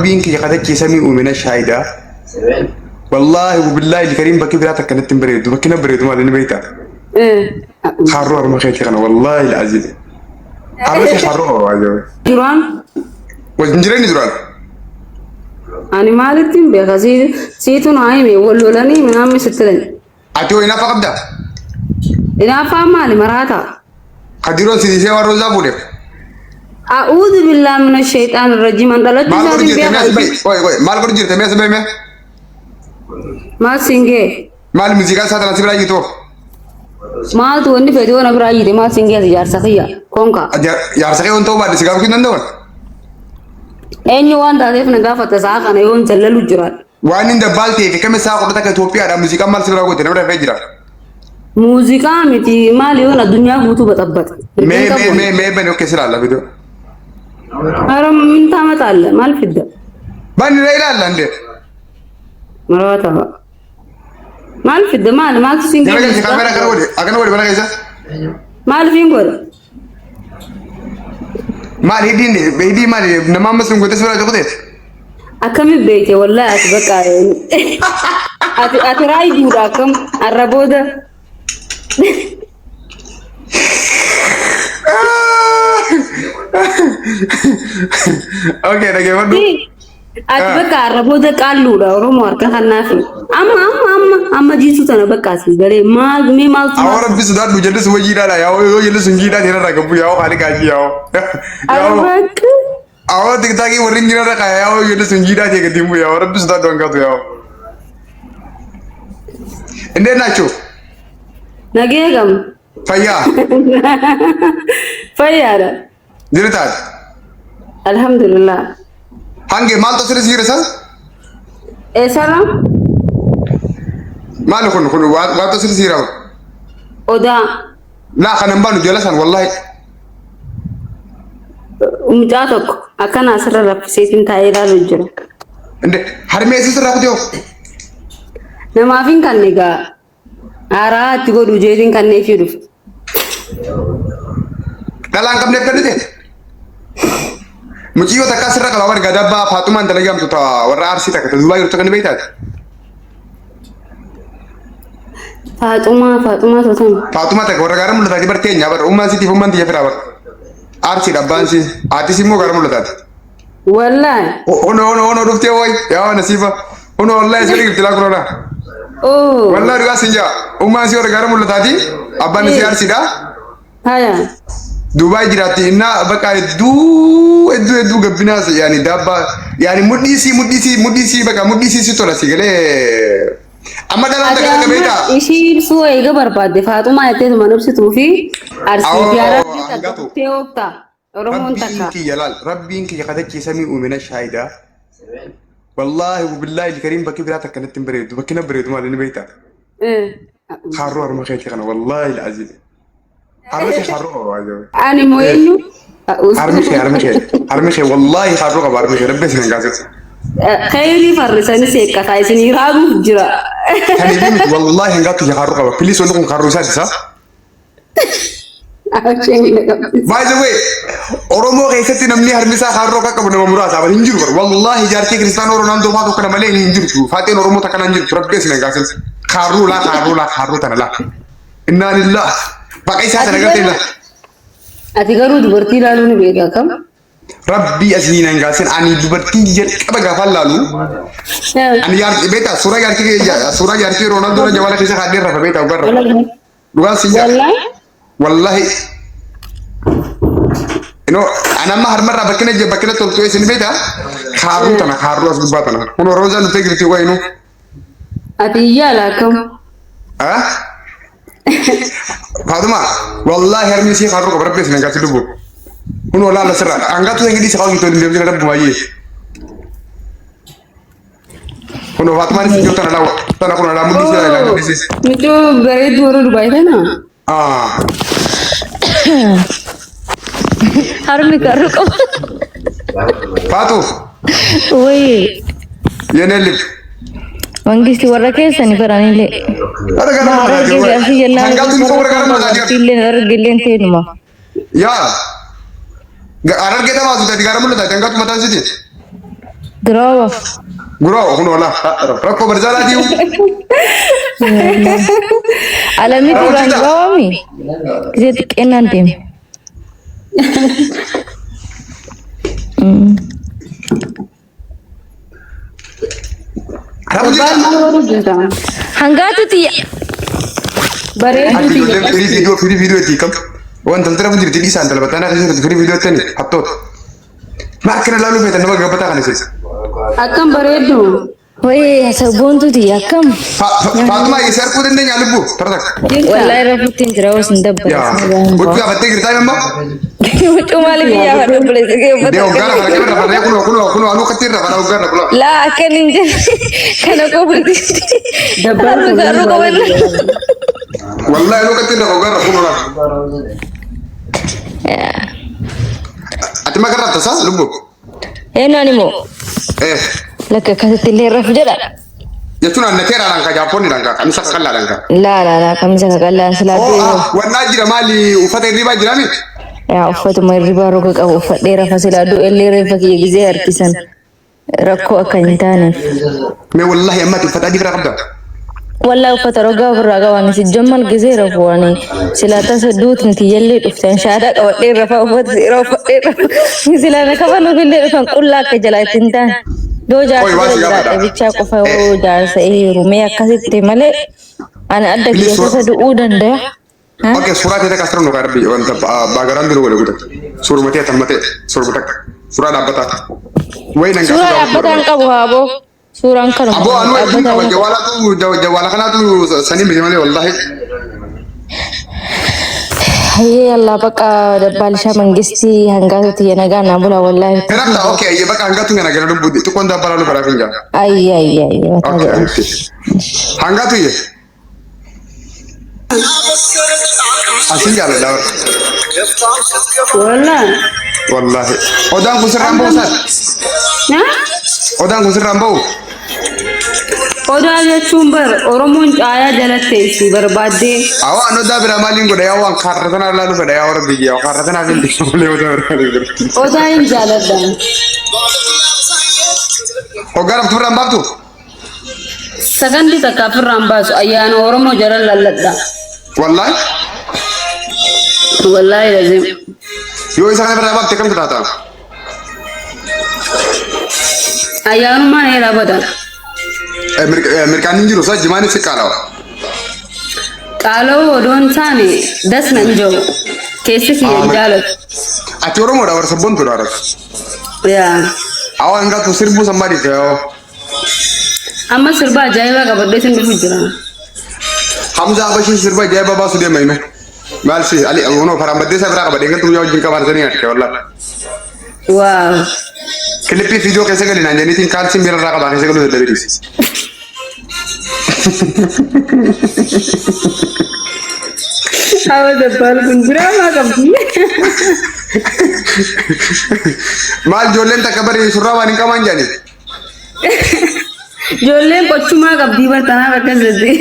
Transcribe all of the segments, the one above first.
Rabbiin kiyya kadachii samii uume na shaahida. Wallaahi billaahi kariim bakki biraa takka natti hin bareedu. Bakki na bareedu maali ni beektaa? Kaarroo harma keetii kana wallaahi al'aziim. Harma kee kaarroo qaba baay'ee. Duraan Wajjin jireenyi duraan. ani maalittiin beeka siitu naa hime wal lolanii minaan sitti lani. Ati hoo hinaaffaa qabdaa? Hinaaffaan maali maraata? Kadiroon si dhiisee waan roozaa fuudheef. A'uudhu billaa mina shayxaan rajiim an dhalachuu Maal godhu isaatiin jirte mee as beeka. bahi? Qoy qoy maal godhu jirte mee as bahi mee? Maal siin ga'e? Maal muuziqaa isaa tana si biraa jitu? Maaltu wanni fedhe waan biraa jite maal siin ga'e jaarsa kiyya konka. Jaarsa kee waan ta'uu baadde si gaafachuu hin danda'an. Eenyu waan taateef na gaafata sa'a kana yoon jallalu jiraadha. Waan inni dabbaal ta'eef kame isaa kudha takka Itoophiyaadha muuziqaan maal si biraa goote nama dafee jira. Muuziqaa miti maal yoon addunyaa guutuu baxabbata. Mee mee mee mee bani okkee si ilaalla viidiyoo. Hara mintaa mataalla maal fidda? Bani na ilaalla indee. Maraata. Maal fidda maal maaltu siin Jala galchi kaameraa akkana godhi akkana godhi mana keessa. Maal fiin godha? Maal hidhiin hidhii maali nama amma sun gootee si biraa joqoteet. Akkami beekte wallahi ati bakka ati ati raayiduudha akkam arra booda. Okay dhaggeeffadhu. Ati bakka arra booda qaalluudha Oromoo harka kannaafi. Amma amma amma amma jiituu tana bakka asii galee maal mee maaltu Awwa rabbi sodaadhu jalli sun wayyiidhaadha yaa yoo jalli sun jiidhaa seerarraa gabbu yaa haali kaajii yaa. Arra bakka. Awwa tiktaakii warri hin jirarra kaaya yaa jalli sun jiidhaa ta'e gadi hin yaa rabbi sodaadhu hangaatu yaa. እንዴት ናችሁ? Nagee gam. Fayyaa Fayyaadha. jirtaat Alhamdulillah. hange maaltu asirra si jira isa? Eessarra? Maali kun kun waantu asirra si jira? Odaa. Laa kana hin baanu jala san wallahi. Mucaa tokko akkana asirra raffiseetiin taa'ee ilaalu jira. Inde harmee isii sirraa kutee hoo? Namaaf hin kanne egaa haaraa itti godhu jeetiin kanneefii dhufe. Dhalaa hin qabneef kennite? Muciyyoo takkaa sirra qaba warga dabbaa Faaxumaan dalagamtu ta warra Arsii takka ta Dubaay jirtu kan beektaati. Faaxumaa Faaxumaa totan. Faaxumaa takka warra gaara mul'ataati bar teenya bar ummaan siitiif ummaan tiyya firaa bar. Arsiidha abbaan si haati si immoo gaara mul'ataati. Wallaahi. Hono hono hono dhuftee wayi yaa nasiiba hono wallahi sirri gifti laa kuroona. Oo. Wallahi dhugaa sin jaa ummaan si warra gaara mul'ataati abbaan si Arsiidha. Haya. Dubaay jiraatti innaa bakka hedduu hedduu hedduu gabbinaas yaani daabbaa yaani mudhii sii mudhii sii mudhii sii bakka mudhii sii si tola si galee amma dhalaan Ati takka takka amma beektaa ishii ibsuu eega barbaadde Faaxumaa jettee tuma ibsituu fi Arsii fi Awoo, Harargee takka hangatu. kuttee oofta. Oromoon Rabbiin takka. kiyya laal rabbiin kiyya kadachii samii uume na shaahidaa wallaahi billaahi kariim bakki biraa takka natti hin bareedu bakki na bareedu maali ni beektaa kaarroo harma keetii kana wallaahi al'aziim harmi kee kaarroo qaba baay'ee Ani moo eenyu? harmi kee harmi kee harmi kee wallaahi kaarroo qaba harmi kee rabbi isin hin gaasisu Khayrii farrisanii seeqqataa isinii raaguuf jira. Kan miti wallaahi hangaatu kaarroo qaba please wanti kun kaarroo isaati isaa By the way, Oromoo keessatti namni harmi isaa kaarroo akka qabu nama muraasa aber hin jiru bar. Wallaahi jaartii kiristaanoo Roonaaldoo faa tokko malee hin jirtu. Faaxeen Oromoo takka hin jirtu. Rabbi isin gaasin. Kaarruu laa kaarruu laa kaarruu tana laa. Innaa lillah. Baqa isaa tana gartee laa. Ati garuu dubartii ilaaluu ni beekta akkam? Rabbii asiniin hin gaasin ani dubartii jalqaba gaafaan laalu. Ani jaartii beektaa suuraa jaartii suuraa jaartii Roonaaldoo na jawaala keessa kaadhee rafa beektaa dhugarra. Dhugaan siin jedha. Wallaahi. Wallahi. Inoo ani amma harmarraa bakkina ija bakkina toltu isin beektaa? Kaarruu tana kaarruu as gubbaa tana. Kun roozaan dhuftee jirti waa inuu. Ati iyyaala akkam? Ah? Faatuma wallahi harmi isii kaarruu qaba rabbi isin hangaatti lubbu. Kun walaala sirraa hangaatu hin dhiisa qabu tolin deemsina rabbu baay'ee. Kun Faatumaan isin jirtu tana laa tana kun laa mudhii sirraa ilaa mudhii sirraa. Michuu bareedduu warra Dubaay tana. Ah. Harmi garuu qaba. Faatu Wayii የኔ ልብ mangisti warra keessani baranillee. Warra gara Harargee mul'ataati. fi arsii jennaan Hangaatuun koo warra gara mul'ataati. Arsiillee harargeelleen teenuma. Yaa. Harargee tamaa suutati gara mul'ataati hangaatu mataan siti. Girooba. Guraawa kun oola. Rakkoo barzaadhaa Alamii duraan giraawami. Gisee xiqqeennaan deeme. Rabu Dabbaan jirta. maal godhu jirta? Hangaatu tiyya. Bareedduu Ati tiyya. ijoolleen firii viidiyoo firii viidiyoo itti kam. Waan daldala kun jirti dhiisaan dalbataan akka jirtu firii viidiyoo itti hattoota. Ma akkana laaluu feetan nama gabbataa kana isin. Akkam bareeddu. Wayii sabboontu tiyya akkam. Faatuma isa arguu dandeenya lubbuu tara takka. Jirta. Wallaahi rafuutti hin jira hoos hin Yaa. dabbareessa. Huccuu gaafattee jirtaa immoo. Huccuu maaliif iyyaa obboleessa kee uffata Dee hoggaara akkamii? kana keessa rafaree kunoo kunoo kunoo anuu katti irra fara hoggaara kunoo. Laa akkan hin jedhe kana qofti. Dabbaan kun Harru nama qabanna. bareedu. Wallahi anuu katti irra hoggaara kunoo laa. Ati ma garraaf tasaa lubbuu. Eenyuun immoo Eh. lakka akkasitti illee rafu jedha. Jechuun annateeraadhaan ka jaappoonniidhaan ka kamisa kakallaadhaan ka. Laa laa laa kamisa kaqallaan silaa Oo beeku. ah wannaa jira maali uffata hirribaa jira mi? Yaa uffatuma hirribaa roga qabu uffadhee rafa silaa du'ellee reeffa kiyya gizee harkisan rakkoo akka hin taaneef. Mee wallahi ammati uffata adii biraa qabda. Wallaa uffata rogaa ofirraa qaban si jommal gizee rafu ani silaa tasa duutni tiyyallee dhuftan shaadaa qabadhee rafa uffata seeraa uffadhee rafa silaa na kafanuuf illee dhufan qullaa akka jalaa ittiin taane. Yoo Oi jaarsa waan bira si jiraadhe gaafadha. bichaa qofa Eh yoo jaarsa heerumee akkasitti malee ani adda please kiyya suuraa tasa du'uu danda'a. Ha? Okay suuraa ta'e takka asirra nu kaa'e wanta baagaraam jiru godhe guute. Suuruma ta'e tamma ta'e suuruma takka suuraa dhaabbataa. Wayi nan Suuraa gaafuu gaafachuu dhaabbataan barbaada. qabu haaboo. Suuraan kanuma Aboo anuu hedduun dhaabbataa qaba hin qabu. jawaalaatu jawaala kanaatu sanii miti malee wallahi. Hayyee Allah bakka dabbaalishaa mangistii hangaatu tiyya nagaa naa bula wallaahi. Kanarta okay ayyee bakka hangatu kana gara lubbuu xiqqoon dabbalaa nu faraaf hin jaa. Ayyi ayyi ayyi mataa Okay jedhamu. okay. Hangatu iyyee. Asin jaaladha bara. Wallah. Wallahi. Odaan kun sirraan ba'u saati. Na? Odaan kun sirraan ba'u. Odaa jechuun bar Oromoon caayaa jalatti teessi barbaaddee. Awwa an odaa biraa maaliin godha yaa waan kaarra sanaa laalu fedha yaa warra biyya kaarra sanaa hin malee odaa biraa maaliin godha. Odaa hin jaaladha. Hoggaa raftu birraan baaftu? Sakandii takka ofirraan baasu ayyaana Oromoo jala lalladha. Wallahi. Wallaahi lazim. Yoo isa kana birraa baafte kamtu taata? Ayyaanummaan eelaa bada. Mirqaan hin jiru saa jimaanis si qaalawa. Qaala'uu odoo hin taane das nan jiru. Keessi kiyya hin jaalatu. Ati Oromoodha warra sabboontuudha warra. Yaa. Awwa hangatu sirbuu sammaa dhiifte yoo. Amma sirba ajaa'ibaa qabadhee sin dhufu jira. Hamza Abashii sirba ajaa'ibaa baasu deema hime. Maal si Ali unoo faraan baddeessaa biraa qaba deeggartuu guyyaa wajjin qabaan sanii arge wallahi. Waaw. Kilippii viidiyoo keessa gali naan jedhaniitiin kaalsiin miira irraa qabaa keessa galuu dadhabee dhiise. Hawa dabbaal kun diraamaa qabdi. Maal ijoolleen takka bari surraa waan hin qabaan jedhani. Ijoolleen qochumaa qabdii bar tanaaf akkas jette.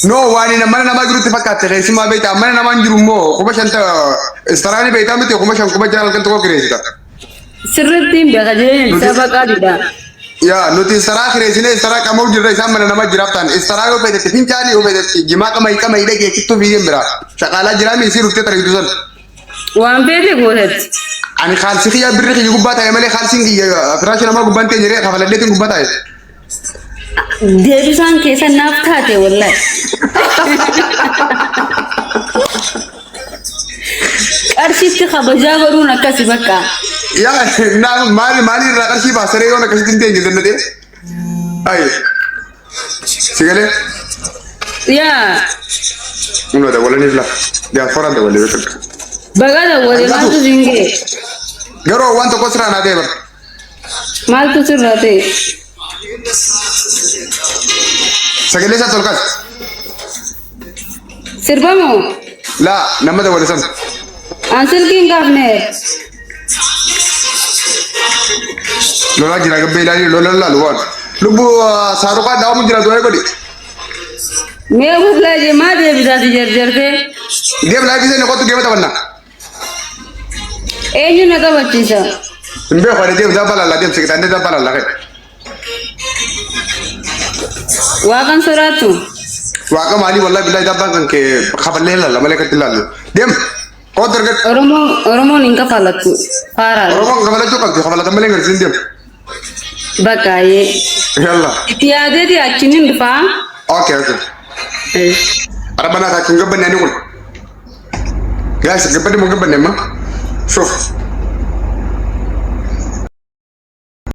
No waan inni mana namaa jirutti fakkaatte keessumaa beektaa mana namaa hin jiru immoo 5,000 istaraanii beektaa miti 5,000 6,000 halkan tokko kireessita. Sirriitti hin beeka jireenya isaa baqaadudha. Yaa nuti istaraa kireessinee istaraa qamoo jirra isaan mana namaa jiraaf ta'an istaraa yoo feetetti fincaanii yoo feetetti jimaa qama hiiqama hidhee geessittuu fiigeen biraa shaqaalaa jiraa mi isii ruftee tariitu san. Waan feete gootatti. Ani kaalsi kiyya birri kiyya gubbaa taa'e malee kaalsiin kiyya firaasha namaa gubbaan ta'e jiree kafaladheetiin gubbaa taa'e. Deebisaan keessa naaf taate wallahi. Qarshiitti kabajaa godhuun akkasi bakka. Yaa naa maali maali irraa qarshii baasaree yoon akkasitti hin teenye jennatee. Ayi. Si galee? Yaa Humna dawwalaniif lafa. Diyaaspooraan dawwalee beekadha. baga dawwale maaltu siin ga'e? Garuu waan tokko sirraa naa ta'e bara. Maaltu sirraa ta'e? Sagalee isaa tolkaas. Sirbamoo? Laa nama dawwale sana. An silkii hin kaafne. Lolaa jira gabbee ilaalii lola laalu waan. Lubbuu saaruqaa dhaawamu jira du'aa godhi. Mee wallahi jee maa deebisaati jarjartee? Deem laayifii seeni kottu geema taphannaa. Eenyu na taphachiisa? Hin beeku ani deem dabbaa laallaa deem siqixaannee dabbaa laallaa ka'e. Waaqan sodaattu. Waaqa maalii wallahi billahi dabbaan kan kee kaballee ilaalla malee akkatti ilaallu. Deem. Kootu argadhu. Oromoon Oromoon hin kafalattu. Faaraadha. Oromoon kafalachuu qabdi kafalatan malee hin garsiisin deem. Bakka ayyee. Yalla. Itti yaadeeti achiin hin dhufaa. Okay. Arabana isaa hin gabbanne ani kun. Guys, gabbanne moo gabbanne amma? Shuf.